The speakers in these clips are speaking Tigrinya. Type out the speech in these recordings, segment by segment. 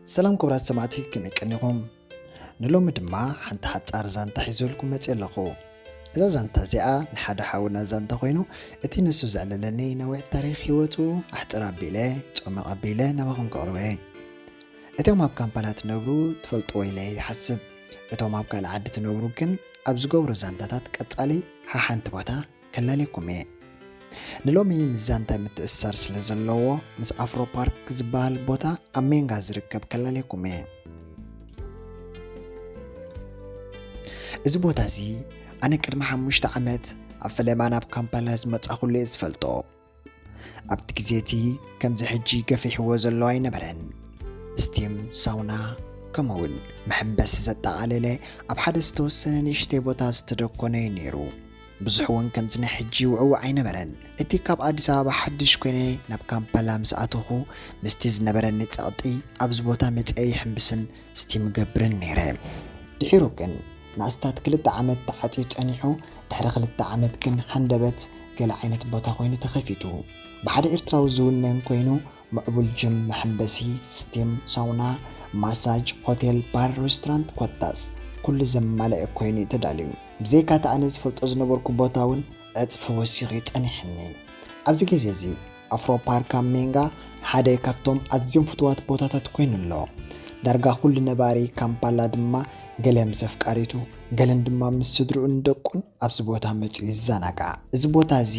ሰላም ክቡራት ሰማዕቲ፣ ከመይ ቀኒኹም? ንሎሚ ድማ ሓንቲ ሓጻር ዛንታ ሒዘልኩም መጽየ ኣለኹ። እዛ ዛንታ እዚኣ ንሓደ ሓውና ዛንታ ኮይኑ፣ እቲ ንሱ ዘዕለለኒ ነዊሕ ታሪኽ ህይወቱ ኣሕጽር ኣቢለ፣ ጾመቕ ኣቢለ ናባኹም ከቕርቦ እየ። እቶም ኣብ ካምፓላ ትነብሩ ትፈልጥዎ ኢለ ይሓስብ። እቶም ኣብ ካልእ ዓዲ ትነብሩ ግን ኣብ ዝገብሮ ዛንታታት ቀጻሊ ሓሓንቲ ቦታ ከላልየኩም እየ። ንሎሚ ምስ ዛንታ ምትእስሳር ስለ ዘለዎ፣ ምስ ኣፍሮ ፓርክ ዝበሃል ቦታ ኣብ ሜንጋ ዝርከብ ከላልየኩም እየ። እዚ ቦታ እዚ ኣነ ቅድሚ ሓሙሽተ ዓመት ኣብ ፈለማ ናብ ካምፓላ ዝመጻኹሉ እየ ዝፈልጦ። ኣብቲ ግዜ እቲ ከምዚ ሕጂ ገፊሕዎ ዘሎ ኣይነበረን። ስቲም፣ ሳውና፣ ከምኡውን መሐንበሲ ዘጠቓለለ ኣብ ሓደ ዝተወሰነ ንእሽተይ ቦታ ዝተደኮነ እዩ ነይሩ። ብዙሕ እውን ከምዚ ናይ ሕጂ ውዕውዕ ኣይነበረን። እቲ ካብ ኣዲስ ኣበባ ሓድሽ ኮይነ ናብ ካምፓላ ምስ ኣተኹ፣ ምስቲ ዝነበረኒ ጸቕጢ ኣብዚ ቦታ መጺአ ይሕንብስን ስቲም እገብርን ነይረ። ድሒሩ ግን ንኣስታት ክልተ ዓመት ተዓጽዩ ጸኒሑ፣ ድሕሪ ክልተ ዓመት ግን ሃንደበት ገለ ዓይነት ቦታ ኮይኑ ተኸፊቱ። ብሓደ ኤርትራዊ ዝውነን ኮይኑ፣ ምዕቡል ጅም፣ መሐንበሲ፣ ስቲም፣ ሳውና፣ ማሳጅ፣ ሆቴል፣ ባር፣ ሬስቶራንት ኮታስ ኩሉ ዘማልአ ኮይኑ እዩ ተዳልዩ። ብዘይካ እቲ ኣነ ዝፈልጦ ዝነበርኩ ቦታ እውን ዕጽፊ ወሲኹ እዩ ጸኒሕኒ። ኣብዚ ግዜ እዚ ኣፍሮ ፓርክ ኣብ ሜንጋ ሓደ ካብቶም ኣዝዮም ፍቱዋት ቦታታት ኮይኑ ኣሎ። ዳርጋ ኩሉ ነባሪ ካምፓላ ድማ ገለ ምስ ኣፍቃሪቱ፣ ገለን ድማ ምስ ስድርኡን ደቁን ኣብዚ ቦታ መጺኡ ይዘናጋዕ። እዚ ቦታ እዚ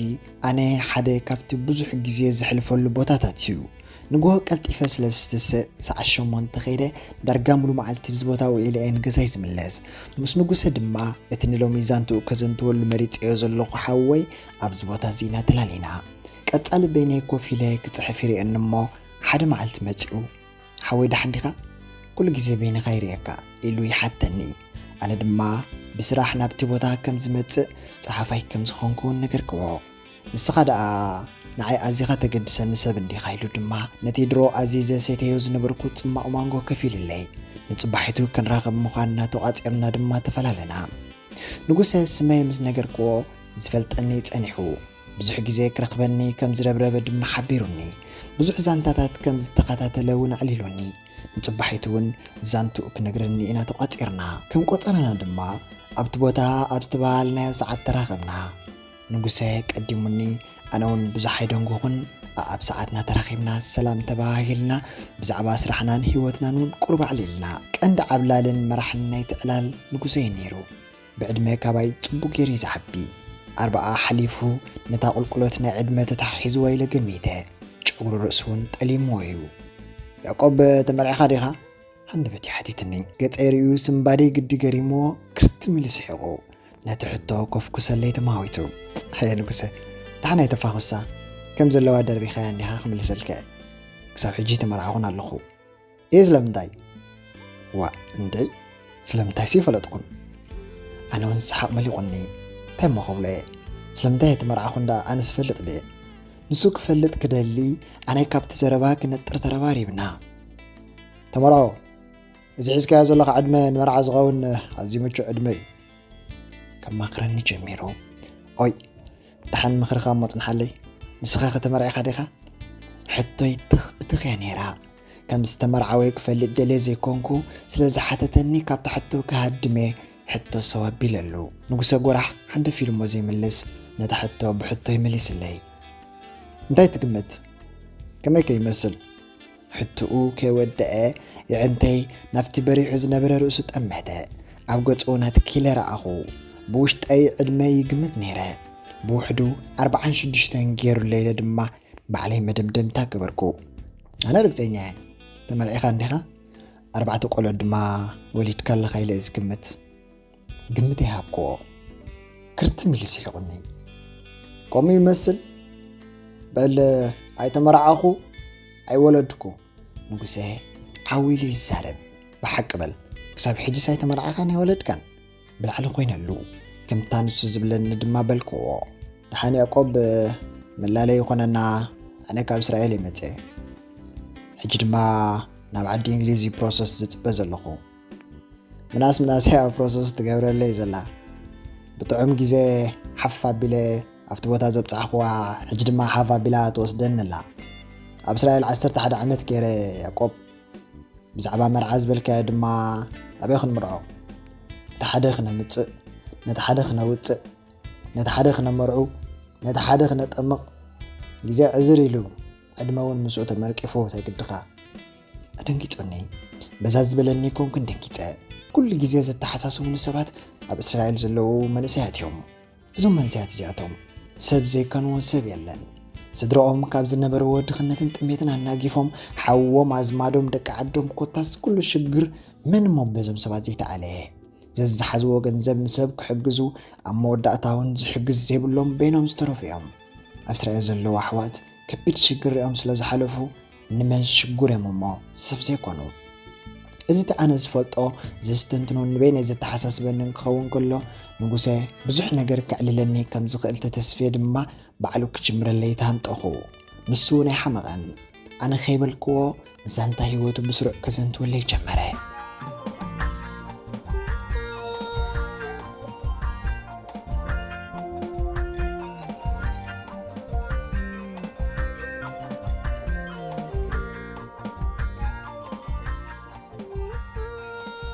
ኣነ ሓደ ካብቲ ብዙሕ ግዜ ዘሕልፈሉ ቦታታት እዩ። ንግሆ ቀልጢፈ ስለ ዝትስእ፣ ሰዓት ሸሞንተ ከይደ ዳርጋ ሙሉ መዓልቲ ኣብዚ ቦታ ውዒለ እየ ንገዛይ ዝምለስ። ምስ ንጉሰ ድማ፣ እቲ ንሎሚ ዛንትኡ ከዘንትወሉ መሪጸዮ ዘለኹ ሓወይ፣ ኣብዚ ቦታ እዚ ኢና ተላሊና። ቀጻሊ በይነይ ኮፍ ኢለ ክጽሕፍ ይርእየኒ እሞ፣ ሓደ መዓልቲ መጺኡ፣ "ሓወይ ደሓን ዲኻ? ኩሉ ግዜ በይንኻ ይርእየካ" ኢሉ ይሓተኒ። ኣነ ድማ ብስራሕ ናብቲ ቦታ ከም ዝመጽእ ጸሓፋይ ከም ዝኾንኩ እውን ነገርክዎ። ንስኻ ደኣ ንዓይ ኣዚኻ ተገድሰኒ ሰብ እንዲኻ ኢሉ ድማ ነቲ ድሮ ኣዚዘ ሰተዮ ዝነበርኩ ጽማቕ ማንጎ ከፊልለይ። ንጽባሒቱ ክንራኸብ ምዃንና ተቋጺርና ድማ ተፈላለና። ንጉሰ ስመይ ምስ ነገርክዎ ዝፈልጠኒ ጸኒሑ። ብዙሕ ግዜ ክረኽበኒ ከም ዝረብረበ ድማ ሓቢሩኒ። ብዙሕ ዛንታታት ከም ዝተኸታተለ እውን ኣዕሊሉኒ። ንጽባሒቱ እውን ዛንትኡ ክነግረኒ ኢና ተቋጺርና። ከም ቆጸራና ድማ ኣብቲ ቦታ ኣብ ዝተባሃልናዮ ሰዓት ተራኸብና። ንጉሰ ቀዲሙኒ፣ ኣነ እውን ብዙሕ ኣይደንጎኹን። ኣኣብ ሰዓትና ተራኺብና ሰላም ተባሃሂልና፣ ብዛዕባ ስራሕናን ህይወትናን እውን ቁሩብ ኣዕሊልና። ቀንዲ ዓብላልን መራሕን ናይቲ ዕላል ንጉሰ እዩ ነይሩ። ብዕድመ ካባይ ጽቡቕ ገይሩ እዩ ዝዓቢ። ኣርብዓ ሓሊፉ፣ ነታ ቁልቁለት ናይ ዕድመ ተታሒዝዋ ኢለ ገሚተ። ጨጉሪ ርእሱ እውን ጠሊምዎ እዩ። "ያዕቆብ፣ ተመርዒኻ ዲኻ?" ሃንደበት እዩ ሓቲትኒ። ገጸይ ርእዩ ስምባደይ ግዲ ገሪምዎ፣ ክርትም ኢሉ ስሒቑ። ነቲ ሕቶ ኮፍኩሰለይ ተማዊቱ። "ኣየ ንጉሰ፣ ደሓን ኣይተፋኹሳ፣ ከም ዘለዋ ደርቢኻያ እንዲኻ ክምልሰልካ እየ። ክሳብ ሕጂ ተመርዓኹን ኣለኹ።" "እየ፣ ስለምንታይ?" "ዋእ፣ እንድዒ፣ ስለምንታይሲ ይፈለጥኩን?" ኣነ እውን ሰሓቕ መሊቑኒ። እንታይ እሞ ክብሎ እየ? ስለምንታይ ኣይተመርዓኹን ደኣ ኣነስ እፈልጥ ድየ? ንሱ ክፈልጥ ክደሊ፣ ኣነ ካብቲ ዘረባ ክነጥር ተረባሪብና። "ተመርዖ፣ እዚ ሒዝካዮ ዘለኻ ዕድመ ንመርዓ ዝኸውን ኣዝዩ ምቹእ ዕድመ እዩ።" ከማኽረኒ ጀሚሩ። "ኦይ፣ ደሓን ምኽርኻ እሞ ጽንሓለይ። ንስኻ ከተመርዒኻ ዲኻ?" ሕቶይ ትኽ ብትኽ እያ ነይራ። ከም ዝተመርዓወ ክፈልጥ ደልየ ዘይኮንኩ ስለ ዝሓተተኒ፣ ካብታ ሕቶ ክሃድም እየ ሕቶ ሰው ኣቢለሉ። ንጉሰ ጎራሕ ሓንደፍ ኢሉ እሞ ዘይምልስ፣ ነታ ሕቶ ብሕቶ ይመሊስለይ። "እንታይ ትግምት? ከመይ ከ ይመስል?" ሕትኡ ከይወደአ፣ የዕንተይ ናብቲ በሪሑ ዝነበረ ርእሱ ጠመተ። ኣብ ገጹ ናቲ ኪለ ረኣኹ። ብውሽጠይ ዕድመ ይግምት ነይረ። ብውሕዱ ኣርብዓን ሽዱሽተን ገይሩለይ ኢለ ድማ ባዕለይ መደምደምታ ገበርኩ። "ኣነ ርግጸኛ እየ። ተመርዒኻ እንዲኻ? ኣርባዕተ ቆልዑት ድማ ወሊድካ ኣለኻ ኢለ እየ ዝግምት።" ግምት ይሃብክዎ። ክርትም ኢሉ ስሒቑኒ። "ከምኡ ይመስል? በል፣ ኣይተመርዓኹ፣ ኣይወለድኩ።" ንጉሰ ዓው ኢሉ ይዛረብ። "ብሓቂ በል፣ ክሳብ ሕጂስ ኣይተመርዓኻን ኣይወለድካን?" ብላዕሊ ኮይነሉ፣ ከምታ ንሱ ዝብለኒ ድማ በልክዎ። "ደሓን ያዕቆብ፣ መላለይ ይኾነና፣ ኣነ ካብ እስራኤል እየ መጽየ። ሕጂ ድማ ናብ ዓዲ እንግሊዝ እዩ ፕሮሰስ ዝጽበ ዘለኹ። ምናስ ምናስ እያ ፕሮሰስ ትገብረለይ ዘላ። ብጥዑም ግዜ ሓፍ ኣቢለ ኣብቲ ቦታ ዘብጻሕኩዋ፣ ሕጂ ድማ ሓፍ ኣቢላ ትወስደኒ ኣላ። ኣብ እስራኤል ዓሰርተ ሓደ ዓመት ገይረ ያዕቆብ፣ ብዛዕባ መርዓ ዝበልካዮ ድማ ኣበይ ክንምርዖ? እቲ ሓደ ክነምጽእ፣ ነቲ ሓደ ክነውጽእ፣ ነቲ ሓደ ክነመርዑ፣ ነቲ ሓደ ክነጠምቕ፣ ግዜ ዕዝር ኢሉ፣ ዕድመ እውን ምስኡ ተመርቂፉ ተግድኻ። ኣደንጊጹኒ። በዛ ዝበለኒ ኮንኩን ደንጊጸ። ኩሉ ግዜ ዘተሓሳስቡኒ ሰባት ኣብ እስራኤል ዘለዉ መንእሰያት እዮም። እዞም መንእሰያት እዚኣቶም ሰብ ዘይከንዎ ሰብ የለን። ስድራኦም ካብ ዝነበርዎ ድኽነትን ጥሜትን ኣናጊፎም፣ ሓዎም፣ ኣዝማዶም፣ ደቂ ዓዶም፣ ኮታስ ኩሉ ሽግር መን እሞ በዞም ሰባት ዘይተኣለየ? ዘዝሓዝዎ ገንዘብ ንሰብ ክሕግዙ፣ ኣብ መወዳእታ እውን ዝሕግዝ ዘይብሎም በይኖም ዝተረፉ እዮም። ኣብ እስራኤል ዘለዉ ኣሕዋት ከቢድ ሽግር ሪኦም ስለ ዝሓለፉ፣ ንመን ሽጉር እዮም እሞ ሰብ ዘይኮኑ? እዚ እቲ ኣነ ዝፈልጦ፣ ዘስተንትኖ፣ ንበይነይ ዘተሓሳስበንን ክኸውን ከሎ፣ ንጉሰ ብዙሕ ነገር ከዕልለኒ ከም ዝኽእል ተተስፍየ ድማ ባዕሉ ክጅምረለይ ተሃንጠኹ። ንሱ እውን ኣይሓመቐን። ኣነ ከይበልክዎ ዛንታ ህይወቱ ብስሩዕ ከዘንትወለይ ጀመረ።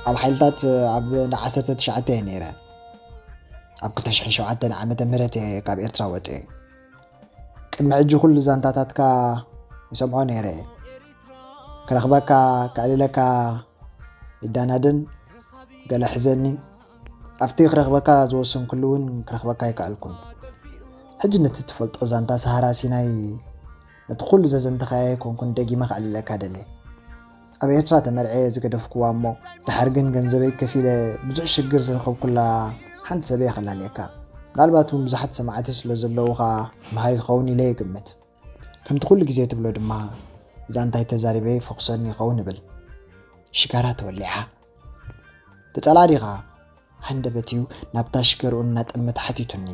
ኣብ ሓይልታት ኣብ ዓሰርተ ትሽዓተ እየ ነይረ። ኣብ ክልተ ሽሕን ሸውዓተን ዓመተ ምህረት እየ ካብ ኤርትራ ወፅየ። ቅድሚ ሕጂ ኩሉ ዛንታታትካ ይሰምዖ ነይረ እየ። ክረኽበካ፣ ከዕልለካ ይዳናደን፣ ገለ ሕዘኒ። ኣብቲ ክረኽበካ ዝወሰንኩሉ እውን ክረኽበካ ኣይከኣልኩን። ሕጂ ነቲ ትፈልጦ ዛንታ ሰሃራ ሲናይ፣ ነቲ ኩሉ ዘዘንተኻዮ ኣይኮንኩን ደጊመ ከዕልለካ ደልየ። ኣብ ኤርትራ ተመርዕየ ዝገደፍኩዋ እሞ፣ ድሓር ግን ገንዘበይ ከፊለ ብዙሕ ሽግር ዝረኸብኩላ ሓንቲ ሰብ እየ ከላልየካ። ምናልባት እውን ብዙሓት ሰማዕቲ ስለ ዘለዉኻ መሃሪ ክኸውን ኢለ ይግምት። ከምቲ ኩሉ ግዜ ትብሎ ድማ፣ ዛንታይ ተዛሪበ ይፈኹሰኒ ይኸውን እብል። ሽጋራ ተወሊዓ። ትጸልኣ ዲኻ? ሃንደበት እዩ ናብታ ሽገርኡ እናጠመተ ሓቲቱኒ።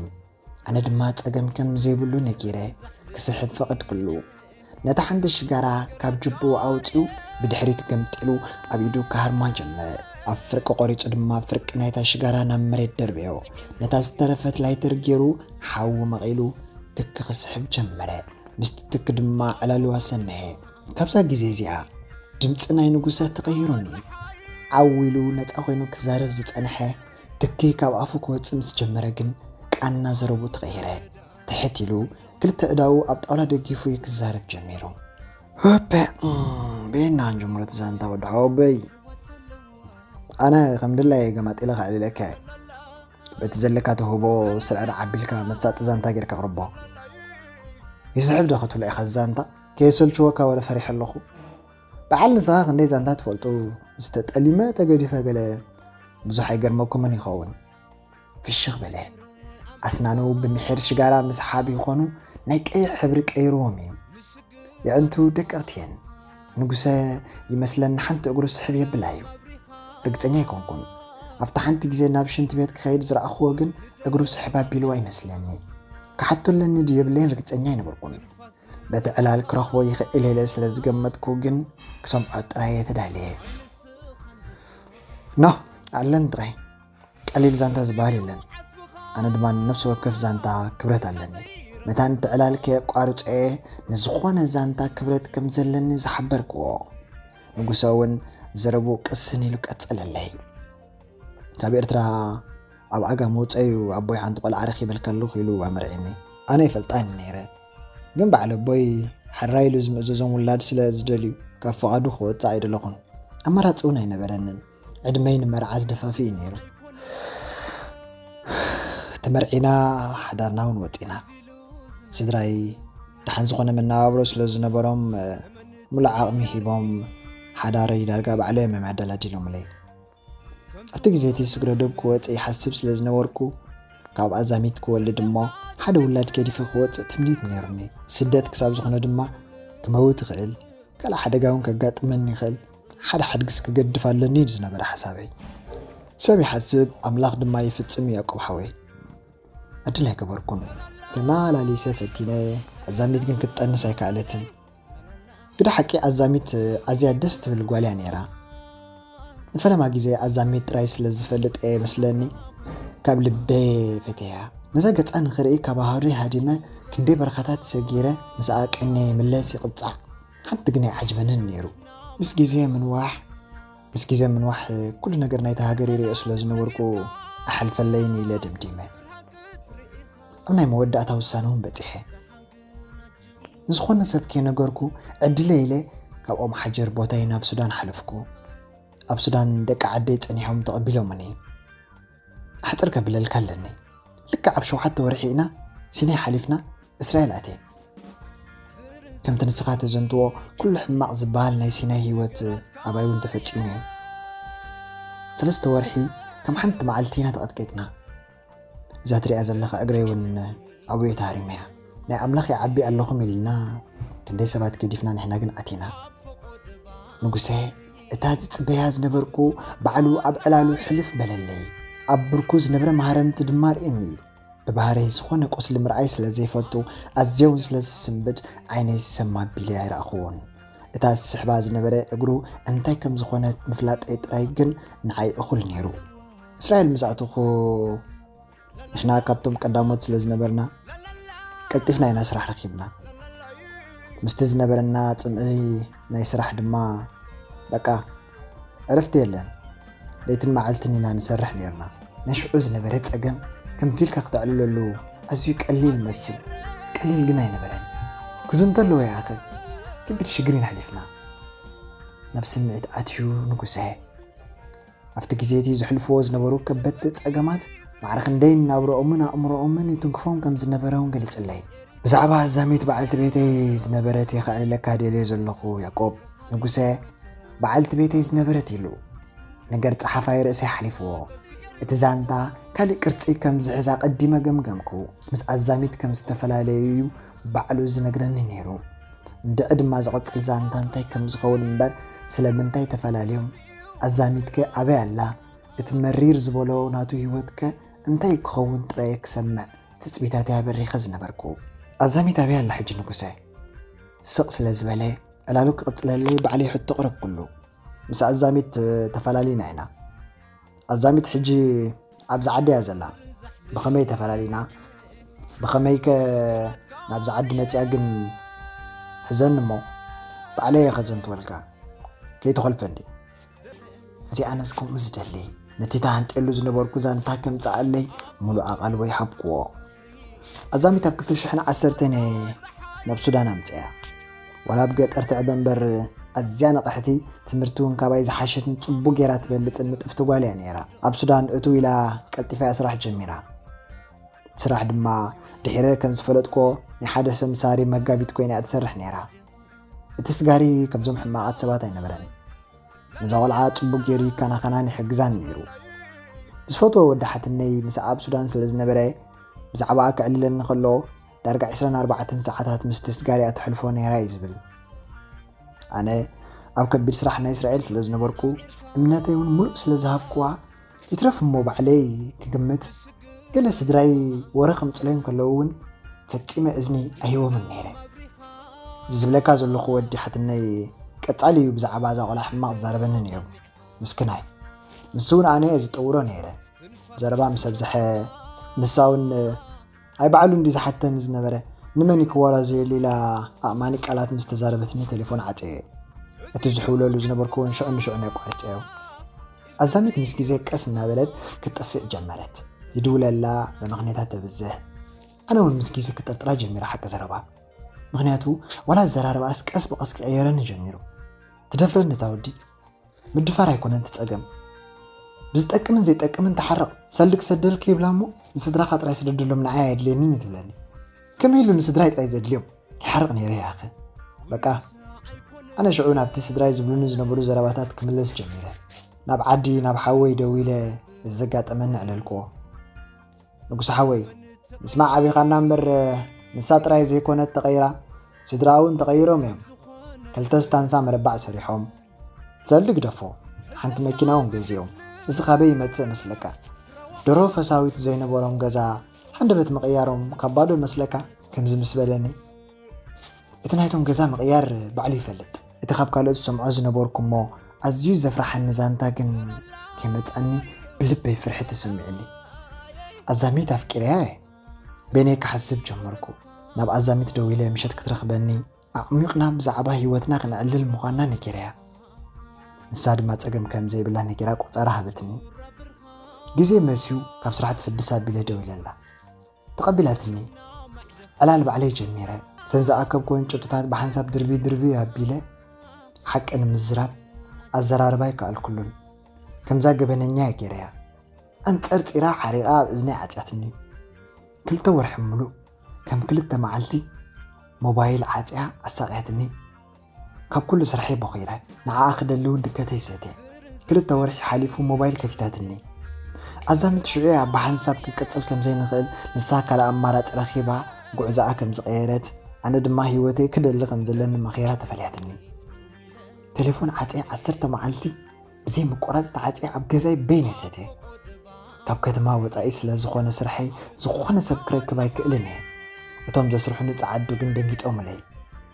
ኣነ ድማ ጸገም ከም ዘይብሉ ነጊረ ክስሕብ ፈቐድክሉ። ነታ ሓንቲ ሽጋራ ካብ ጅብኡ ኣውጺኡ ብድሕሪት ገምጢሉ ኣብ ኢዱ ክሃርማ ጀመረ። ኣብ ፍርቂ ቆሪጹ ድማ ፍርቂ ናይታ ሽጋራ ናብ መሬት ደርበዮ። ነታ ዝተረፈት ላይተር ገይሩ ሓዊ መቒሉ ትኪ ክስሕብ ጀመረ። ምስቲ ትኪ ድማ ዕላሉ ኣሰንሐ። ካብዛ ግዜ እዚኣ ድምጺ ናይ ንጉሰ ተቐይሩኒ። ዓው ኢሉ ነጻ ኮይኑ ክዛረብ ዝጸንሐ ትኪ ካብ ኣፉ ክወጽእ ምስ ጀመረ ግን ቃና ዘረቡ ተቐይረ። ትሕት ኢሉ ክልተ እዳዉ ኣብ ጣውላ ደጊፉ እዩ ክዛረብ ጀሚሩ። ሆፐ፣ እም፣ በየና ክንጅምሮ እቲ ዛንታ ወዲ ሓወቦይ? ኣነ ከም ድላየ ገማጢለ ከዕልለካ እየ። በቲ ዘለካ ተውህቦ ስርዕርዕ ኣቢልካ መሳጢ ዛንታ ጌርካ ኣቕርቦ። ይስሕብ ዶ ክትብሎ ኢኻ ዛንታ? ከየሰልችወካ ወረ ፈሪሐ ኣለኹ። በዓል ንስኻ ክንደይ ዛንታ ትፈልጡ? ዝተጠሊመ ተገዲፈ ገለ ብዙሕ ኣይገርመኩምን ይኸውን። ፍሽኽ በለ። ኣስናኑ ብምሒር ሽጋራ ምስሓብ ይኾኑ ናይ ቀይሕ ሕብሪ ቀይርዎም እዩ። የዕንቱ ደቀቕቲ እየን። ንጉሰ ይመስለኒ ሓንቲ እግሩ ስሕብ የብላ እዩ። ርግጸኛ ኣይኮንኩን። ኣብታ ሓንቲ ግዜ ናብ ሽንቲ ቤት ክኸይድ ዝረኣኽዎ ግን እግሩ ስሕብ ኣቢልዋ ይመስለኒ። ክሓቶ ኣለኒ ድዩ የብለይን ርግጸኛ ኣይነበርኩን። በቲ ዕላል ክረኽቦ ይኽእል ኢለ ስለ ዝገመትኩ ግን ክሰምዖ ጥራይ እየ ተዳልየ። ኖ፣ ኣለን ጥራይ። ቀሊል ዛንታ ዝበሃል የለን። ኣነ ድማ ንነፍሲ ወከፍ ዛንታ ክብረት ኣለኒ። መታን እቲ ዕላል ከየቋርጾ እየ ንዝኾነ ዛንታ ክብረት ከም ዘለኒ ዝሓበርክዎ። ንጉሰ እውን ዘረብኡ ቅስን ኢሉ ቀጸለለይ። ካብ ኤርትራ ኣብ ኣጋ መውጸዩ ኣቦይ ሓንቲ ቆልዓ ረኺበልካ ኣለኹ ኢሉ ኣመርዒኒ። ኣነ ይፈልጣ ነይረ። ግን በዓል ኣቦይ ሕራይ ኢሉ ዝምእዘዞም ውላድ ስለ ዝደልዩ ካብ ፍቓዱ ክወጽእ ኣይደለኹን። ኣማራጺ እውን ኣይነበረንን። ዕድመይ ንመርዓ ዝደፋፍእ እዩ ነይሩ። ተመርዒና ሓዳርና እውን ወጺና። ስድራይ ደሓን ዝኾነ መነባብሮ ስለ ዝነበሮም፣ እ፣ ሙሉእ ዓቕሚ ሂቦም ሓዳረይ ዳርጋ ባዕሎም እዮም ኣደላዲሎምለይ። ኣብቲ ግዜ እቲ ስግረ ዶብ ክወጽእ ይሓስብ ስለ ዝነበርኩ፣ ካብ ኣዛሚት ክወልድ እሞ ሓደ ውላድ ገዲፈ ክወጽእ ትምኒት ነይሩኒ። ስደት ክሳብ ዝኾነ ድማ ክመውት ይኽእል፣ ካልእ ሓደጋ እውን ከጋጥመኒ ይኽእል። ሓደ ሓድግስ ክገድፍ ኣለኒ እዩ ዝነበረ ሓሳበይ። ሰብ ይሓስብ፣ ኣምላኽ ድማ ይፍጽም እዩ ያዕቆብ ሓወይ። ዕድል ኣይገበርኩን። ተመላሊሰ ፈቲነ፣ ኣዛሚት ግን ክትጠንስ ኣይከኣለትን። ግደ ሓቂ ኣዛሚት ኣዝያ ደስ ትብል ጓል እያ ነይራ። ንፈለማ ግዜ ኣዛሚት ጥራይ ስለ ዝፈልጥ እየ መስለኒ ካብ ልበ ፈተያ። ነዛ ገጻ ንኽርኢ ካብ ኣሃዱይ ሃዲመ ክንደይ በረኻታት ሰጊረ ምስኣ ቀንየ ይምለስ ይቕጻዕ። ሓንቲ ግን ኣይዓጅበንን ነይሩ። ምስ ግዜ ምንዋሕ ምስ ግዜ ምንዋሕ ኩሉ ነገር ናይታ ሃገር ይሪኦ ስለ ዝነበርኩ ኣሕልፈለይን ኢለ ደምዲመ። ኣብ ናይ መወዳእታ ውሳነ እውን በጺሐ። ንዝኾነ ሰብ ከይነገርኩ ዕድለ ኢለ ካብ ኦም ሓጀር ቦታይ ናብ ሱዳን ሓለፍኩ። ኣብ ሱዳን ደቂ ዓደይ ጸኒሖም ተቐቢሎምኒ። ኣሕጽር ከብለልካ ኣለኒ። ልክዕ ኣብ ሸውዓተ ወርሒ ኢና ሲናይ ሓሊፍና እስራኤል ኣትየ። ከምቲ ንስኻ ተዘንትዎ ኩሉ ሕማቕ ዝበሃል ናይ ሲናይ ህይወት ኣባይ እውን ተፈጺሙ እዩ። ሰለስተ ወርሒ ከም ሓንቲ መዓልቲ ኢና ተቐጥቂጥና። እዛ ትሪኣ ዘለኻ እግረይ እውን ኣብኡ እየ ተሃሪመያ። ናይ ኣምላኽ ይዓቢ ኣለኹም ኢልና ክንደይ ሰባት ገዲፍና ንሕና ግን ኣቲና። ንጉሰ እታ ዝጽበያ ዝነበርኩ ባዕሉ ኣብ ዕላሉ ሕልፍ በለለይ። ኣብ ብርኩ ዝነብረ ማህረምቲ ድማ ርእየኒ። ብባህረይ ዝኾነ ቁስሊ ምርኣይ ስለ ዘይፈቱ ኣዝየ እውን ስለ ዝስንብድ ዓይነይ ሰም ኣቢለ ኣይረኣኹዎን። እታ ዝስሕባ ዝነበረ እግሩ እንታይ ከም ዝኾነት ምፍላጠይ ጥራይ ግን ንዓይ እኹል ነይሩ። እስራኤል ምስ ኣተኹ ንሕና ካብቶም ቀዳሞት ስለ ዝነበርና ቀልጢፍና ኢና ስራሕ ረኪብና። ምስቲ ዝነበረና ጽምኢ ናይ ስራሕ ድማ በቃ ዕረፍቲ የለን። ለይትን መዓልትን ኢና ንሰርሕ ነይርና። ናይ ሽዑ ዝነበረ ጸገም ከምዚ ኢልካ ክተዕልለሉ ኣዝዩ ቀሊል ይመስል፣ ቀሊል ግን ኣይነበረን። ክዝንቶ ኣለዎ ይኣኽል ከቢድ ሽግር ኢና ኣሕሊፍና። ናብ ስምዒት ኣትዩ ንጉሰ ኣብቲ ግዜ እቲ ዘሕልፍዎ ዝነበሩ ከበድቲ ጸገማት ማዕረ ክንደይ ናብርኦምን ኣእምሮኦምን ይትንክፎም ከም ዝነበረ እውን ገሊጽለይ። ብዛዕባ ኣዛሚት በዓልቲ ቤተይ ዝነበረት እየ ከዕልለካ ደልየ ዘለኹ ያቆብ። ንጉሰ በዓልቲ ቤተይ ዝነበረት ኢሉ ነገር ጸሓፋይ ርእሰይ ሓሊፍዎ። እቲ ዛንታ ካልእ ቅርጺ ከም ዝሕዝ ኣቐዲመ ገምገምኩ። ምስ ኣዛሚት ከም ዝተፈላለዩ እዩ ባዕሉ ዝነግረኒ ነይሩ። እንድዒ ድማ ዝቕጽል ዛንታ እንታይ ከም ዝኸውን እምበር ስለምንታይ ተፈላለዮም፣ ኣዛሚትከ ኣበይ ኣላ፣ እቲ መሪር ዝበሎ ናቱ ህይወትከ እንታይ ክኸውን ጥራይ ክሰምዕ ትጽቢታተይ ኣበሪኸ ዝነበርኩ። ኣዛሚት ኣበይ ኣላ ሕጂ ንጉሰ? ስቕ ስለ ዝበለ ዕላሉ ክቕጽለለይ ባዕለይ ሕቶ ኣቕረብኩሉ። ምስ ኣዛሚት ተፈላሊና ኢና። ኣዛሚት ሕጂ ኣብዚ ዓዲ እያ ዘላ። ብኸመይ ተፈላሊና? ብኸመይከ ናብዚ ዓዲ መጺኣ ግን? ሕዘኒ እሞ ባዕለይ እየ ከዘንትወልካ። ከይትኾልፈኒ። እዚ ኣነስ ከምኡ ዝደሊ። ነቲ ተሃንጤሉ ዝነበርኩ ዛንታ ከምጽኣለይ ሙሉእ ኣቓልቦ ይሃብክዎ። ኣዛሚት ኣብ ክልተ ሽሕን ዓሰርተን እየ ናብ ሱዳን ኣምጽእያ። ዋላ ኣብ ገጠር ትዕበ እምበር ኣዝያ ንቕሕቲ፣ ትምህርቲ እውን ካባይ ዝሓሸትን ጽቡቕ ጌራ ትበልጽን ንጥፍቲ ጓል እያ ነይራ። ኣብ ሱዳን እትው ኢላ ቀልጢፋ እያ ስራሕ ጀሚራ። እቲ ስራሕ ድማ ድሒረ ከም ዝፈለጥክዎ ናይ ሓደ ሰምሳሪ መጋቢት ኮይና እያ ትሰርሕ ነይራ። እቲ ስጋሪ ከምዞም ሕማቓት ሰባት ኣይነበረን። ነዛ ቆልዓ ጽቡቕ ገይሩ ይከናኸናን ይሕግዛን ነይሩ። ዝፈትዎ ወዲ ሓትነይ ምስኣ ኣብ ሱዳን ስለ ዝነበረ ብዛዕባኣ ከዕልለኒ ከሎ ዳርጋ ዕስራን ኣርባዕተን ሰዓታት ምስቲ ስጋሪ እያ ተሕልፎ ነይራ እዩ ዝብል። ኣነ ኣብ ከቢድ ስራሕ ናይ እስራኤል ስለ ዝነበርኩ እምነተይ እውን ሙሉእ ስለ ዝሃብክዋ ይትረፍ እሞ ባዕለይ ክግምት ገለ ስድራይ ወረ ከምጽለዮም ከለዉ እውን ፈጺመ እዝኒ ኣይህቦምን ነይረ። እዚ ዝብለካ ዘለኹ ወዲ ሓትነይ ቀጻሊ እዩ ብዛዕባ እዛ ቆልዓ ሕማቕ ዝዛረበኒ ነይሩ። ምስክናይ። ንሱ እውን ኣነ እየ ዝጠውሮ ነይረ። ዘረባ ምስ ኣብዝሐ ንሳ እውን ኣይ ባዕሉ እንዲ ዝሓተኒ ዝነበረ ንመን እዩ ክወራዘየሉ ኢላ ኣእማኒ ቃላት ምስ ተዛረበትኒ ቴሌፎን ዓፀየ። እቲ ዝሕውለሉ ዝነበርኩ እውን ሽዑ ንሽዑ ናይ ቋርፀዮ። ኣዛሚት ምስ ግዜ ቀስ እናበለት ክትጠፍእ ጀመረት። ይድውለላ፣ መመኽንያታት ተብዝሕ። ኣነ እውን ምስ ግዜ ክጠርጥራ ጀሚረ ሓቂ ዘረባ። ምኽንያቱ ዋላ ኣዘራርባኣስ ቀስ ብቐስ ክቕየረኒ ጀሚሩ። ትደፍረኒ እታ ወዲ። ምድፋር ኣይኮነን እቲ ጸገም። ብዝጠቅምን ዘይጠቅምን ተሓረቕ። ሰልዲ ክሰደልካ ይብላ እሞ ንስድራኻ ጥራይ ስደደሎም ንዓይ ኣየድልየንን እዩ ትብለኒ። ከመይ ኢሉ ንስድራይ ጥራይ ዘድልዮም? ይሓርቕ ነይረ ይኣኸ። በቃ ኣነ ሽዑ ናብቲ ስድራይ ዝብሉኒ ዝነበሩ ዘረባታት ክምለስ ጀሚረ። ናብ ዓዲ ናብ ሓወይ ደዊለ እዚ ዘጋጠመኒ ኣዕለልክዎ። ንጉስ ሓወይ፣ ምስማዕ ኣቢኻና እምበር ንሳ ጥራይ ዘይኮነት ተቐይራ፣ ስድራ እውን ተቐይሮም እዮም። ክልተ ስታንሳ መረባዕ ሰሪሖም። ሰልዲ ግደፎ፣ ሓንቲ መኪና እውን ገዚኦም። እዚ ካበይ ይመጽእ መስለካ? ድሮ ፈሳዊት ዘይነበሮም ገዛ ሃንደበት ምቕያሮም ካብ ባዶ መስለካ? ከምዚ ምስ በለኒ፣ እቲ ናይቶም ገዛ ምቕያር ባዕሉ ይፈልጥ። እቲ ካብ ካልኦት ዝሰምዖ ዝነበርኩ እሞ ኣዝዩ ዘፍርሓኒ ዛንታ ግን ከይመጻኒ ብልበይ ፍርሒ ተሰሚዑኒ። ኣዛሚት ኣፍቂረያ እየ። በይነይ ክሓስብ ጀመርኩ። ናብ ኣዛሚት ደዊለ ምሸት ክትረኽበኒ ኣዕሚቕና ብዛዕባ ህይወትና ክነዕልል ምዃንና ነጊረያ። ንሳ ድማ ጸገም ከም ዘይብላ ነጊራ ቆጸራ ሃበትኒ። ግዜ መስዩ ካብ ስራሕ ትፍድስ ኣቢለ ደው ኢለላ። ተቐቢላትኒ። ዕላል ባዕለይ ጀሚረ። እተን ዝኣከብኩወን ጭብጥታት ብሓንሳብ ድርቢ ድርቢ ኣቢለ ሓቂ ንምዝራብ ኣዘራርባ ኣይከኣልኩሉን። ከምዛ ገበነኛ እየ ገይረያ። ኣንጸርጺራ ሓሪቓ ኣብ እዝነይ ዓጽያትኒ። ክልተ ወርሒ ምሉእ ከም ክልተ መዓልቲ ሞባይል ዓጽያ ኣሳቕያትኒ። ካብ ኩሉ ስርሐይ ቦኺረ ንዓኣ ክደሊ እውን ድከተይ ሰትየ። ክልተ ወርሒ ሓሊፉ ሞባይል ከፊታትኒ። ኣዛሚት ሽዑ እያ ብሓንሳብ ክንቅጽል ከም ዘይንኽእል፣ ንሳ ካልእ ኣማራጺ ረኺባ ጉዕዞኣ ከም ዝቐየረት፣ ኣነ ድማ ህይወተይ ክደሊ ከም ዘለኒ መኺራ ተፈልያትኒ። ቴሌፎን ዓጽየ ዓሰርተ መዓልቲ ብዘይ ምቁራጽ ተዓጽየ ኣብ ገዛይ በይነይ ሰትየ። ካብ ከተማ ወጻኢ ስለ ዝኾነ ስርሐይ ዝኾነ ሰብ ክረክብ ኣይክእልን እየ። እቶም ዘስርሑኒ ጸዓዱ ግን ደንጊጾምለይ።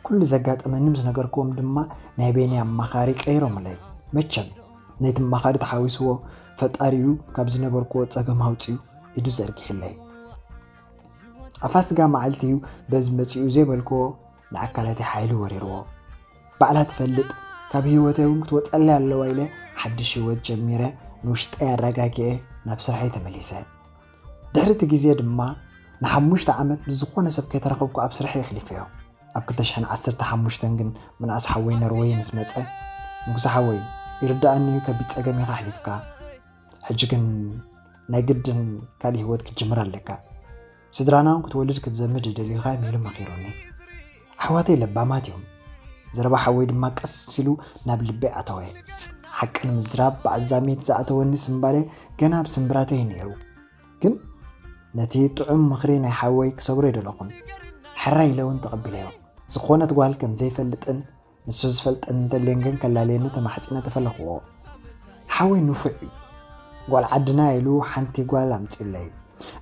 ኩሉ ዘጋጠመኒ ምስ ነገርክዎም ድማ ናይ በይነይ ኣማኻሪ ቀይሮምለይ። መቸም ነቲ ኣማኻሪ ተሓዊስዎ ፈጣሪኡ ካብ ዝነበርክዎ ጸገም ኣውጺኡ ኢዱ ዘርጊሕለይ። ኣብ ፋሲጋ መዓልቲ እዩ በዚ መጺኡ ዘይበልክዎ ንኣካላተይ ሓይሊ ወሪርዎ። ባዕላ ትፈልጥ፣ ካብ ህይወተይ እውን ክትወጸለይ ኣለዋ ኢለ ሓድሽ ህይወት ጀሚረ ንውሽጠይ ኣረጋጊኤ ናብ ስርሐይ ተመሊሰ። ድሕሪ እቲ ግዜ ድማ ንሓሙሽተ ዓመት ምስ ዝኾነ ሰብ ከይተራኸብኩ ኣብ ስርሐይ ኣሕሊፈዮ። ኣብ ክልተ ሽሕን ዓሰርተ ሓሙሽተን ግን ምንኣስ ሓወይ ኖርወይ ምስ መጸ፣ ንጉሰ ሓወይ፣ ይርድኣኒ እዩ፣ ከቢድ ጸገም ኢኻ ኣሕሊፍካ። ሕጂ ግን ናይ ግድን ካልእ ህይወት ክትጅምር ኣለካ። ስድራና እውን ክትወልድ ክትዘምድ ደሊኻ ኢሉ መኺሩኒ። ኣሕዋተይ ለባማት እዮም። ዘረባ ሓወይ ድማ ቀስ ኢሉ ናብ ልበይ ኣተወ። ሓቂ ንምዝራብ ብኣዛሚት ዝኣተወኒ ስምባደ ገና ኣብ ስምብራተይ እዩ ነይሩ። ግን ነቲ ጥዑም ምኽሪ ናይ ሓወይ ክሰግሮ ኣይደለኹን። ሕራይ ኢለ እውን ተቐቢለዮ። ዝኾነት ጓል ከም ዘይፈልጥን ንሱ ዝፈልጠኒ እንተልየን ግን ከላልየኒ ተማሕጺነ ተፈለኽዎ። ሓወይ ንፉዕ እዩ። ጓል ዓድና ኢሉ ሓንቲ ጓል ኣምጺኡለይ።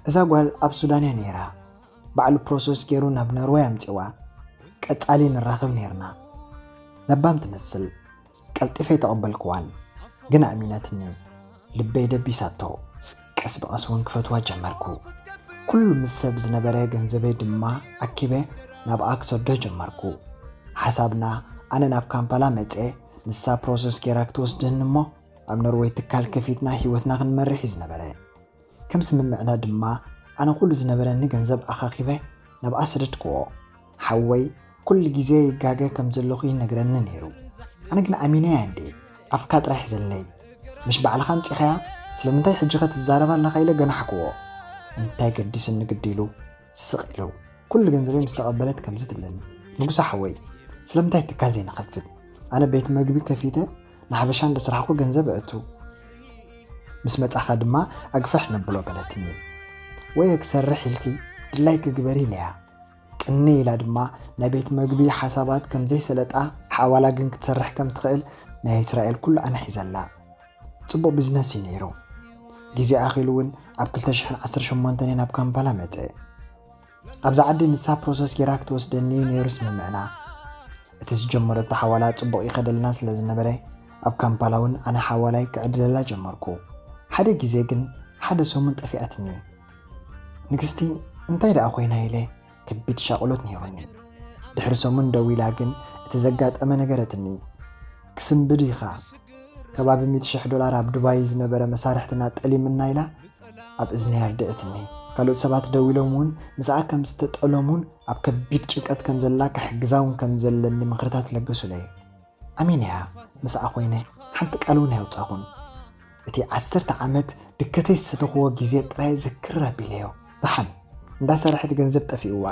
እዛ ጓል ኣብ ሱዳን እያ ነይራ። ባዕሉ ፕሮሰስ ገይሩ ናብ ኖርወይ ኣምጺዋ። ቀጻሊ ንራኸብ ነይርና። ለባም ትመስል። ቀልጢፈ ኣይተቐበልክዋን፣ ግን ኣእሚናትኒ። ልበይ ደቢሳቶ። ቀስ ብቐስ እውን ክፈትዋ ጀመርኩ። ኩሉ ምስ ሰብ ዝነበረ ገንዘበይ ድማ ኣኪበ ናብኣ ክሰዶ ጀመርኩ። ሓሳብና፣ ኣነ ናብ ካምፓላ መጸ፣ ንሳ ፕሮሰስ ገይራ ክትወስደኒ እሞ ኣብ ኖርወይ ትካል ከፊትና ህይወትና ክንመርሕ እዩ ዝነበረ። ከም ስምምዕና ድማ ኣነ ኩሉ ዝነበረኒ ገንዘብ ኣኻኺበ ናብኣ ሰደድክዎ። ሓወይ ኩሉ ግዜ ይጋገ ከም ዘለኹ ይነግረኒ ነይሩ። ኣነ ግን ኣሚነያ እንዴ፣ ኣፍካ ጥራሕ ዘለይ። ምሽ ባዕልኻ ኣምጺኻያ፣ ስለምንታይ ሕጂ ከ ትዛረባ ኣለኻ ኢለ ገናሕክዎ። እንታይ ገዲስኒ ግዲ ኢሉ ስቕ ኢሉ። ኩሉ ገንዘበይ ምስ ተቐበለት ከምዚ ትብለኒ፣ ንጉሰ ሓወይ፣ ስለምንታይ ትካል ዘይንኸፍት? ኣነ ቤት መግቢ ከፊተ ንሓበሻ እንዳስራሕኩ ገንዘብ እእቱ። ምስ መጻኻ ድማ ኣግፍሕ ነብሎ በለትኒ። ወይ ክሰርሕ ኢልኪ ድላይኪ ግበሪ ኢለያ። ቅኒ ኢላ ድማ ናይ ቤት መግቢ ሓሳባት ከም ዘይሰለጣ፣ ሓዋላ ግን ክትሰርሕ ከም ትኽእል ናይ እስራኤል ኩሉ ኣነ ሒዘላ። ጽቡቕ ቢዝነስ እዩ ነይሩ። ግዜ ኣኺሉ እውን ኣብ ክልተ ሽሕን ዓሰርተ ሸሞንተን ናብ ካምፓላ መጸ። ኣብዛ ዓዲ ንሳ ፕሮሰስ ጌራ ክትወስደኒ እዩ ነይሩ ስምምዕና። እቲ ዝጀመረቶ ሓዋላ ጽቡቕ ይኸደልና ስለ ዝነበረ ኣብ ካምፓላ እውን ኣነ ሓዋላይ ክዕድለላ ጀመርኩ። ሓደ ግዜ ግን ሓደ ሰሙን ጠፊኣትኒ። ንግስቲ እንታይ ደኣ ኮይና ኢለ ከቢድ ሻቕሎት ነይሩኒ። ድሕሪ ሰሙን ደዊላ ግን እቲ ዘጋጠመ ነገረትኒ። ክስንብድ ኢኻ፣ ከባቢ ሚእቲ ሽሕ ዶላር ኣብ ዱባይ ዝነበረ መሳርሕትና ጠሊምና ኢላ ኣብ እዝነይ ኣርደእትኒ። ካልኦት ሰባት ደዊሎም እውን ምስኣ ከም ዝተጠለሙን ኣብ ከቢድ ጭንቀት ከም ዘላ ክሕግዛ እውን ከም ዘለኒ ምኽርታት ለገሱለይ። ኣሚነያ ምስኣ ኮይነ ሓንቲ ቃል እውን ኣየውጻኹን። እቲ ዓሰርተ ዓመት ድከተይ ዝሰተኽዎ ግዜ ጥራይ ዝክር ኣቢለዮ። ደሓን እንዳሰርሐት ገንዘብ ጠፊእዋ፣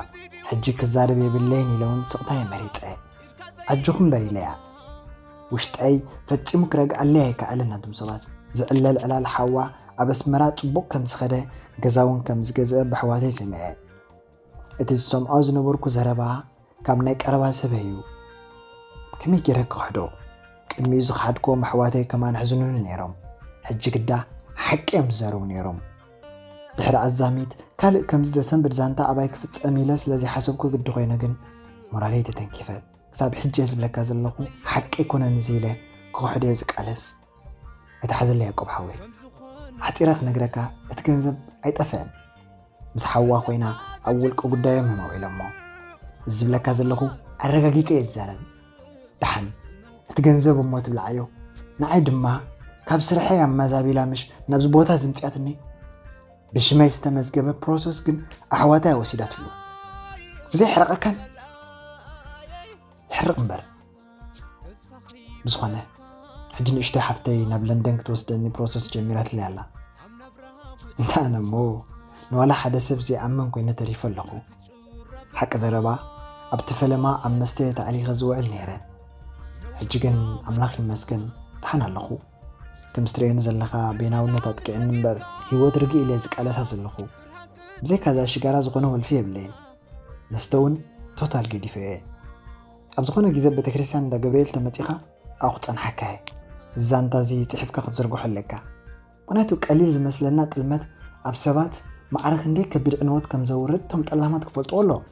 ሕጂ ክዛረብ የብለይን ኢለ እውን ስቕታ እየ መሪጸ። ኣጆኹም በሪለያ። ውሽጠይ ፈጺሙ ክረግኣለይ ኣይከኣለን። ናቶም ሰባት ዝዕለል ዕላል ሓዋ ኣብ ኣስመራ ጽቡቕ ከም ዝኸደ፣ ገዛ እውን ከም ዝገዝአ ብኣሕዋተይ ሰሚዐ። እቲ ዝሰምዖ ዝነበርኩ ዘረባ ካብ ናይ ቀረባ ሰበይ እዩ። ከመይ ገይረ ክኽሕዶ? ቅድሚኡ ዝኸሓድክዎም ኣሕዋተይ ከማን ኣሕዝኑኒ ነይሮም። ሕጂ ግዳ ሓቂ እዮም ዝዛረቡ ነይሮም። ድሕሪ ኣዛሚት ካልእ ከምዚ ዘሰንብድ ዛንታ ኣባይ ክፍጸም ኢለ ስለ ዘይሓሰብኩ ግዲ ኮይነ ግን ሞራለይ ተተንኪፈ። ክሳብ ሕጂ እየ ዝብለካ ዘለኹ፣ ሓቂ ኣይኮነን እዚ ኢለ ክኽሕዶ እየ ዝቃለስ። ኣይትሓዘለይ ያዕቆብ ሓወይ። ኣሕጺረ ክነግረካ፣ እቲ ገንዘብ ኣይጠፍአን። ምስ ሓዋ ኮይና ኣብ ውልቂ ጉዳዮም እዮም ኣውዒሎሞ። እዚ ዝብለካ ዘለኹ ኣረጋጊጸ እየ ዝዛረብ። ደሓን እቲ ገንዘብ እሞ ትብልዓዮ፣ ንዓይ ድማ ካብ ስርሐይ ኣመዛቢላ ምሽ ናብዚ ቦታ ዝምፅያትኒ። ብሽመይ ዝተመዝገበ ፕሮሰስ ግን ኣሕዋታይ ወሲዳትሉ። ብዘይ ሕረቐካን ይሕርቕ እምበር። ብዝኾነ ሕጂ ንእሽተይ ሓፍተይ ናብ ለንደን ክትወስደኒ ፕሮሰስ ጀሚራትለይ ኣላ። እንተ ኣነ እሞ ንዋላ ሓደ ሰብ ዘይኣምን ኮይነ ተሪፈ ኣለኹ። ሓቂ ዘረባ ኣብቲ ፈለማ ኣብ መስተ ተኣሊኸ ዝውዕል ነይረ። ሕጂ ግን ኣምላኽ ይመስገን ደሓን ኣለኹ። ከም ስትርእየኒ ዘለኻ ቤናውነት ኣጥቂዕኒ እምበር ህይወት ርግእ ኢለ ዝቃለሳ ዘለኹ። ብዘይካዛ ሽጋራ ዝኾነ ወልፊ የብለይን። መስተ እውን ቶታል ገዲፈዮ እየ። ኣብ ዝኾነ ግዜ ቤተክርስትያን እንዳ ገብርኤል ተመጺኻ ኣብኡ ክጸንሓካ እየ። እዚ ዛንታ እዚ ጽሒፍካ ክትዝርግሖ ኣለካ። ምኽንያቱ ቀሊል ዝመስለና ጥልመት ኣብ ሰባት ማዕረ ክንደይ ከቢድ ዕንወት ከም ዘውርድ እቶም ጠላማት ክፈልጥዎ ኣለዎም።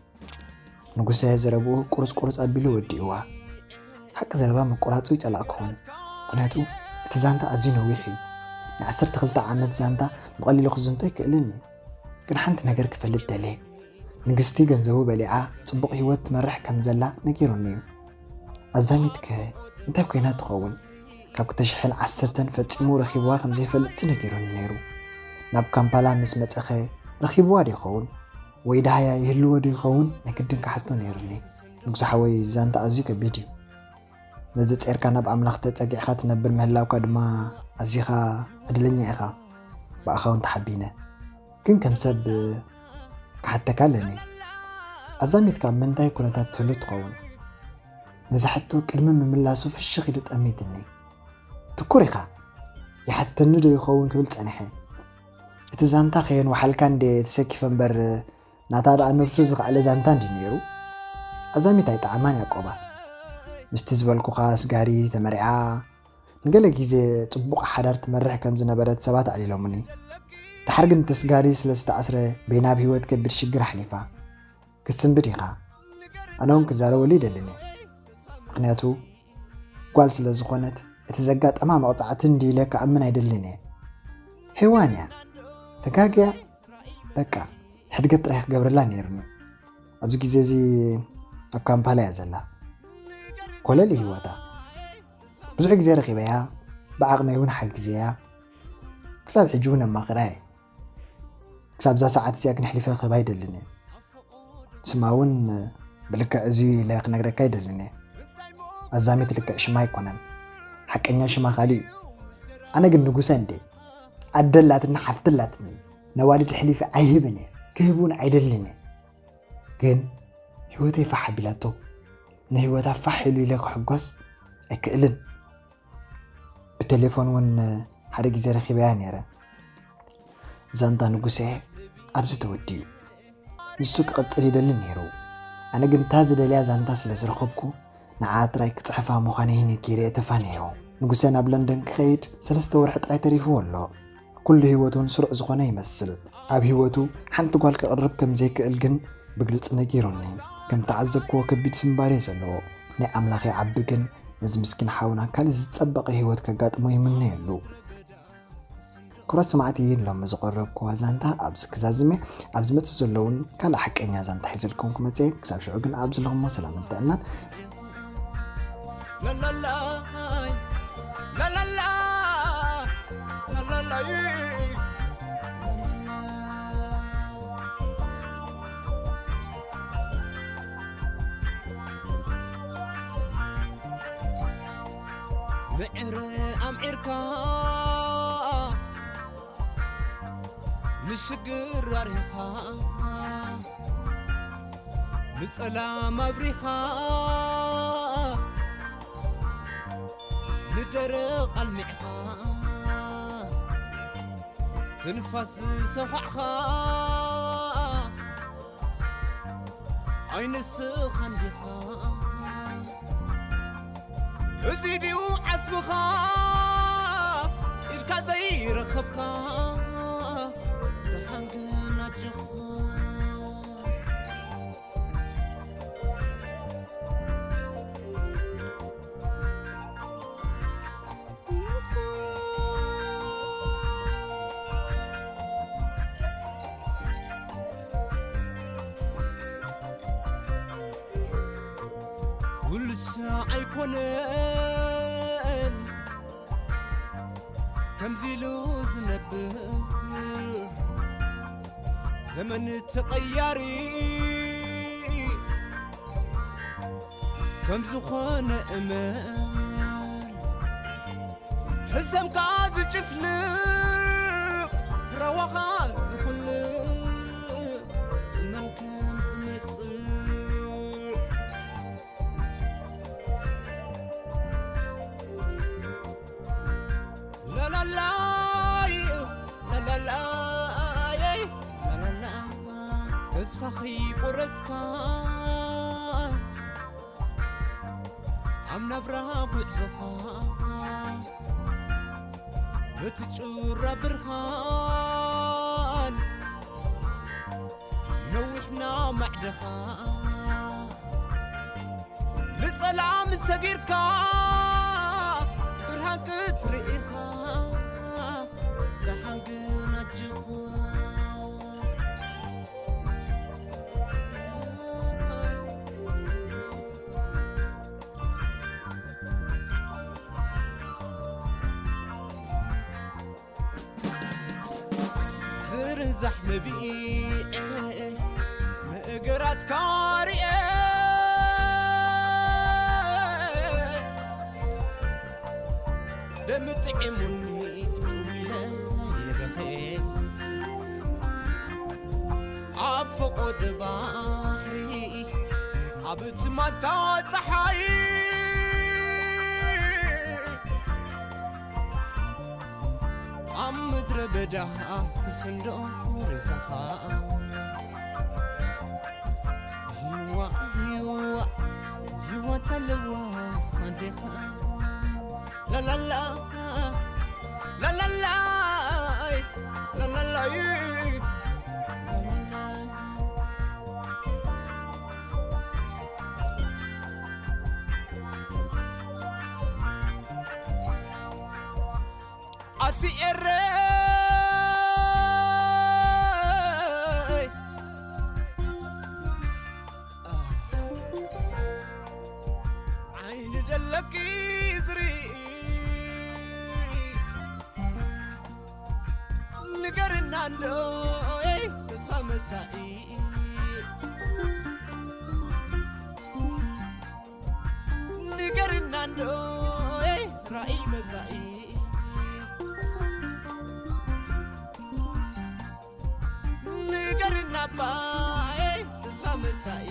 ንጉሰ ዘረብኡ ቁርጽ ቁርጽ ኣቢሉ ወዲእዋ። ሓቂ ዘረባ ምቁራጹ ይጸላእኩ። ምኽንያቱ እቲ ዛንታ ኣዝዩ ነዊሕ እዩ። ንዓሰርተ ክልተ ዓመት ዛንታ ብቐሊሉ ክዝንቶ ኣይክእልን እዩ። ግን ሓንቲ ነገር ክፈልጥ ደልየ። ንግስቲ ገንዘቡ በሊዓ ጽቡቕ ህይወት ትመርሕ ከም ዘላ ነጊሩኒ እዩ። ኣዛሚትከ እንታይ ኮይና ትኸውን? ካብ ክልተ ሽሕን ዓሰርተን ፈጺሙ ረኺብዋ ከም ዘይፈልጥሲ ነጊሩኒ ነይሩ። ናብ ካምፓላ ምስ መጸኸ ረኺብዋ ዶ ይኸውን? ወይ ደሃያ ይህልዎ ዶ ይኸውን? ናይ ግድን ክሓቶ ነይሩኒ። ንጉስ ሓወይ፣ ዛንታ ኣዝዩ ከቢድ እዩ። ነዚ ጸርካ ናብ ኣምላኽ ተጸጊዕካ ትነብር ምህላውካ ድማ ኣዚኻ ዕድለኛ ኢኻ። ብኣኻ እውን ተሓቢነ። ግን ከም ሰብ ክሓተካ ኣለኒ። ኣዛሚትካ ኣብ ምንታይ ኩነታት ትህሉ ትኸውን? ነዚ ሕቶ ቅድሚ ምምላሱ ፍሽኽ ኢሉ ጠሚትኒ። ትኩር ኢኻ። ይሓተኒ ዶ ይኸውን ክብል ጸኒሐ። እቲ ዛንታ ከየንውሓልካ እንደ ተሰኪፈ እምበር ናታ ደኣ ነብሱ ዝኸኣለ ዛንታ እንዲ ነይሩ። ኣዛሚት ኣይጠዓማን ያቆባ። ምስቲ ዝበልኩኻ ስጋሪ ተመሪዓ ንገለ ግዜ ጽቡቕ ሓዳር ትመርሕ ከም ዝነበረት ሰባት ኣዕሊሎምኒ። ድሓር ግን እቲ ስጋሪ ስለ ዝተኣስረ በይና ኣብ ህይወት ከቢድ ሽግር ኣሕሊፋ። ክትስንብድ ኢኻ። ኣነ እውን ክዛረበሉ ይደልን እየ። ምኽንያቱ ጓል ስለ ዝኾነት እቲ ዘጋጠማ መቕጻዕቲ እንዲ ኢለ ክኣምን ኣይደልን እየ። ሄዋን እያ። ተጋግያ። በቃ ሕድገት ጥራይ ክገብረላ ነይሩኒ። ኣብዚ ግዜ እዚ ኣብ ካምፓላ እያ ዘላ። ኮለል ህይወታ። ብዙሕ ግዜ ረኺበያ፣ ብዓቕመይ እውን ሓጊዘያ። ክሳብ ሕጂ እውን ኣማኽራ እየ። ክሳብ እዛ ሰዓት እዚኣ ግን ኣሕሊፈ ክህባ ኣይደልን እየ። ስማ እውን ብልክዕ እዚ ኢለ ክነግረካ ኣይደልን እየ። ኣዛሚት ልክዕ ሽማ ኣይኮነን። ሓቀኛ ሽማ ካልእ እዩ። ኣነ ግን ንጉሰ እንዴ ኣደ ኣላትና ሓፍቲ ኣላትኒ። ነዋልድ ኣሕሊፈ ኣይህብን እየ። ክህብ እውን ኣይደልን እየ። ግን ህይወተይ ፋሕ ኣቢላቶ። ንህይወታ ፋሕ ኢሉ ኢለ ክሕጎስ ኣይክእልን። ብቴሌፎን እውን ሓደ ግዜ ረኺበያ ነይረ። ዛንታ ንጉሴ ኣብዚ ተወዲኡ። ንሱ ክቕጽል ይደሊ ነይሩ። ኣነ ግን እታ ዝደልያ ዛንታ ስለ ዝረኸብኩ፣ ንዓ ጥራይ ክጽሕፋ ምዃነይ ነጊረ ተፋነዮ። ንጉሴ ናብ ለንደን ክኸይድ ሰለስተ ወርሒ ጥራይ ተሪፍዎ ኣሎ። ኩሉ ህይወቱ እውን ስሩዕ ዝኾነ ይመስል። ኣብ ህይወቱ ሓንቲ ጓል ከቕርብ ከም ዘይክእል ግን ብግልጺ ነጊሩኒ። ከም ተዓዘብክዎ ከቢድ ስንባዴ ዘለዎ ናይ ኣምላኽ ይዓቢ ግን ነዚ ምስኪን ሓውና ካልእ ዝጸበቐ ህይወት ከጋጥሞ ይምነየሉ። ክብረት ሰማዕቲ ሎሚ ዝቐረብክዋ ዛንታ ኣብዚ ክዛዝም እየ። ኣብ ዝመጽእ ዘሎ እውን ካልእ ሓቀኛ ዛንታ ሒዘልኩም ክመጽእ እየ። ክሳብ ሽዑ ግን ኣብ ዘለኹሞ ሰላምን ጥዕናን። ላላላይ፣ ላላላ፣ ላላላይ። ምዕረ ኣምዒርካ፣ ንሽግር ኣሪኻ፣ ንጸላም ኣብሪኻ፣ ንደረቕ ኣልሚዕኻ፣ ትንፋስ ዝሰዃዕኻ፣ ኣይንስኻን ዲኻ? እዚ ድዩ ዓስብኻ? ኢድካ ዘይረኸብካ፣ ደሓን ግን ኣጆኻ። ኩሉ ሳዕ ኣይኮነን ከምዚ ኢሉ ዝነብር ዘመን ተቐያሪ፣ ከም ዝኾነ እመን። ሕሰምካ ዝጭፍልቕ፣ ረዋኻ ዝኹልእ፣ እመን ከም ዝመጽእ። ላላላይ፣ ላላላይ፣ ላላላ። ተስፋ ከይቆረጽካ፣ ኣብ ናብራ ጉዕዞኻ፣ በቲ ጩራ ብርሃን፣ ነዊሕና ማዕደኻ። ንጸላም ሰጊርካ ብርሃን ክትርኢ ኢኻ፣ ደሓን ግን ኣጆኻ። ዝርንዛሕ ነቢዐ ንእግራትካ ርእየ፣ ደም ጥዒሙኒ ኢለ ይበኽየ። ኣብ ፈቖዶ ባሕሪ፣ ኣብ ትማታ ጸሓይ፣ ኣብ ምድረ በዳ ክስንዶ ሬሳኻ። ይዋ፣ ይዋ፣ ይዋ ተለዋ ኣዴኻ። ላላላ፣ ላላላይ፣ ላላላይ፣ ላላላይ። ኣቲ ኤረይ፣ ዓይኒ ደለኪ ዝርኢ፣ ንገርና እንዶ ተስፋ መጻኢ። ንገርና እንዶ ራእይ መጻኢ። ንገርና ኣባይ ተስፋ መጻኢ።